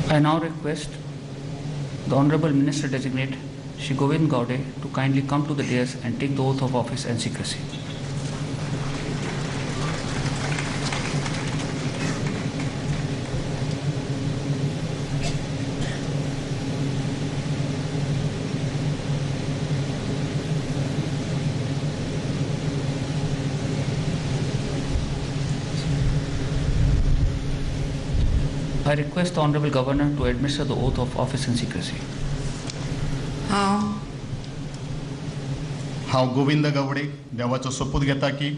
I now request the Honorable Minister Designate Shri Govind Gaude to kindly come to the dais and take the oath of office and secrecy. I request the Honorable Governor to administer the oath of office and secrecy. हांव गोविंद गावडे देवाचो सोपूत घेता की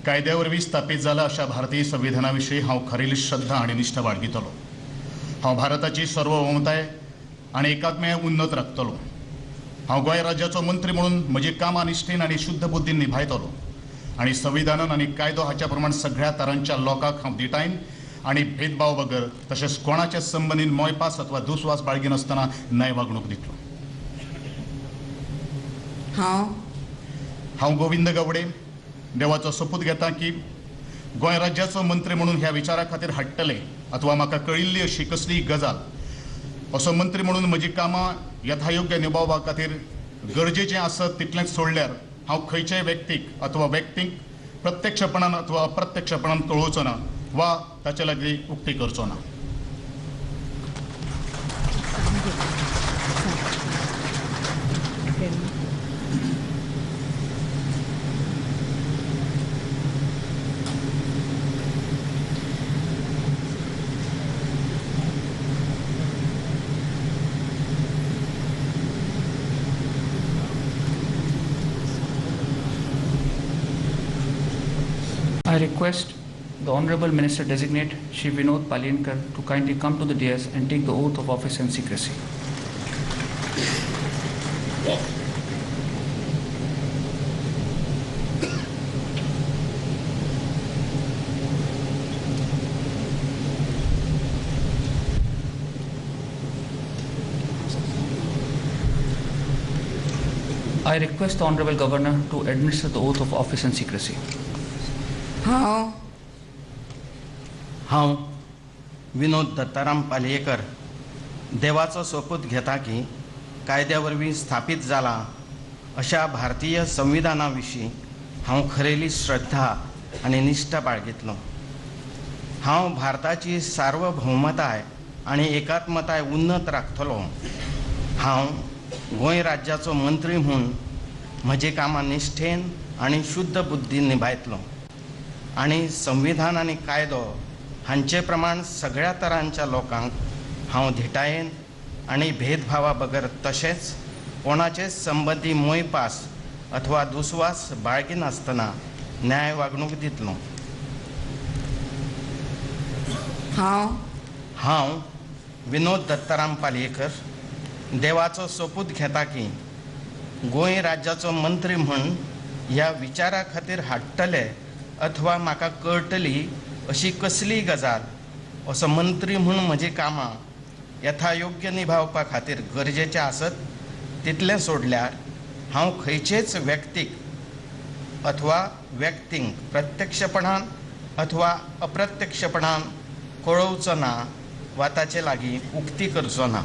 कायद्या वरवीं स्थापीत जाला अशा भारतीय संविधाना विशीं हांव खरेली श्रद्धा आनी निश्ठा बाळगितलो. हांव भारताची सार्वभौमताय आनी एकात्मय उन्नत राखतलो. हांव गोंय राज्याचो मंत्री म्हणून म्हजी कामां निश्ठेन आनी शुद्ध बुद्दीन निभायतलो आनी संविधानान आनी कायदो हाच्या प्रमाण सगळ्या तरांच्या लोकांक हांव दिटायन आनी भेदभाव बगर तशेंच कोणाच्या संबंदीन मोयपास अथवा दुस्वास बाळगिनासतना न्याय वागणूक दितलो. हांव गोविंद गावडे देवाचो सोपूत घेता की गोंय राज्याचो मंत्री म्हणून ह्या विचारा खातीर हाडटले अथवा म्हाका कळिल्ली अशी कसलीय गजाल असो मंत्री म्हणून म्हजी कामां यथायोग्य निभावपा खातीर गरजेचें आसत तितलेंच सोडल्यार हांव खंयच्याय व्यक्तीक अथवा व्यक्तींक प्रत्यक्षपणान अथवा अप्रत्यक्षपणान कळोवचो ना वा ताचे लागीं उक्ती करचो ना. I request the Honorable Minister Designate Shri Vinod Palyenkar to kindly come to the dais and take the oath of office and secrecy. I request the Honorable Governor to administer the oath of office and secrecy. हांव विनोद दत्ताराम पालयेकर देवाचो सोपूत घेता की कायद्या वरवीं स्थापीत जाला अशा भारतीय संविधाना विशीं हांव खरेली श्रद्धा आनी निश्ठा बाळगितलो. हांव भारताची सार्वभौमताय आनी एकात्मताय उन्नत राखतलो. हांव गोंय राज्याचो मंत्री म्हूण म्हजी कामां निश्ठेन आनी शुद्ध बुद्दीन निभायतलो आनी संविधान आनी कायदो हांचे प्रमाण सगळ्या तरांच्या लोकांक हांव धिटायेन आनी भेदभावा बगर तशेंच कोणाचेच संबंदी मोयपास अथवा दुस्वास बाळगिनासतना न्याय वागणूक दितलो. हांव विनोद दत्ताराम पालयेकर देवाचो सोपूत घेता की गोंय राज्याचो मंत्री म्हूण ह्या विचारा खातीर हाडटले अथवा म्हाका कळटली अशी कसलीय गजाल असो मंत्री म्हूण म्हजी कामां यथायोग्य निभावपा खातीर गरजेचें आसत तितलें सोडल्यार हांव खंयचेच व्यक्तीक अथवा व्यक्तींक प्रत्यक्षपणान अथवा अप्रत्यक्षपणान कळोवचो ना वा ताचे लागीं उक्ती करचो ना.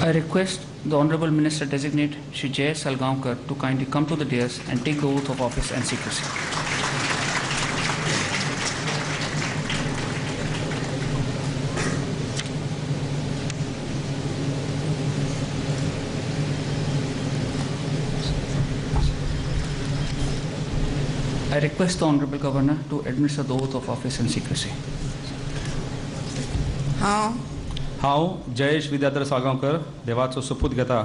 I request the Honorable Minister Designate Shri Jay Salgaonkar to kindly come to the dais and take the oath of office and secrecy. I request the Honorable Governor to administer the oath of office and secrecy. हांव जयेश विद्याधर साळगांवकर देवाचो सोपूत घेता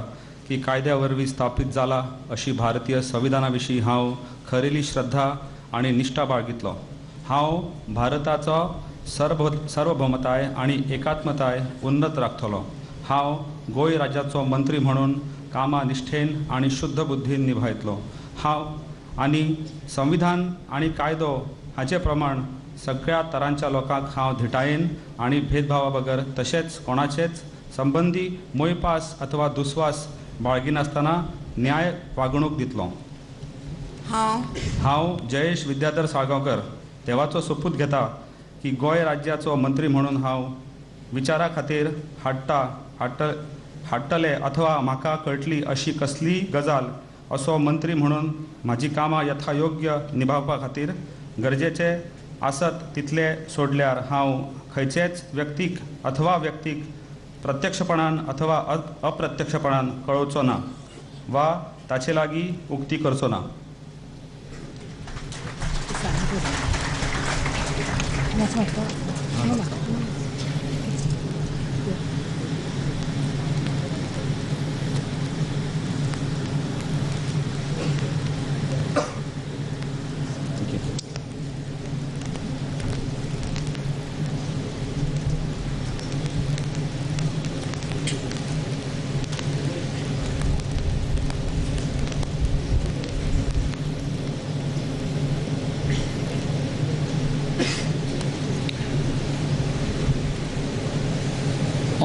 की कायद्या वरवीं स्थापीत जाला अशी भारतीय संविधाना विशीं हांव खरेली श्रद्धा आनी निश्ठा बाळगितलो. हांव भारताचो सार्वभौमताय आनी एकात्मताय उन्नत राखतलो. हांव गोंय राज्याचो मंत्री म्हणून कामां निश्ठेन आनी शुद्ध बुद्धीन निभायतलो. हांव आनी संविधान आनी कायदो हाचे प्रमाण सगळ्या तरांच्या लोकांक हांव धिटायेन आनी भेदभावा बगर तशेंच कोणाचेच संबंदी मोयपास अथवा दुस्वास बाळगिनासतना न्याय वागणूक दितलो. हांव जयेश विद्याधर साळगांवकर देवाचो सोपूत घेता की गोंय राज्याचो मंत्री म्हणून हांव विचारा खातीर हाडटले अथवा म्हाका कळटली अशी कसलीय गजाल असो मंत्री म्हणून म्हाजी कामां यथायोग्य निभावपा खातीर गरजेचे आसत तितले सोडल्यार हांव खंयचेच व्यक्तीक अथवा व्यक्तीक प्रत्यक्षपणान अथवा अप्रत्यक्षपणान कळोवचो ना वा ताचे लागीं उक्ती करचो ना.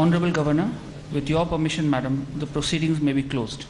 Honorable Governor, with your permission, Madam, the proceedings may be closed.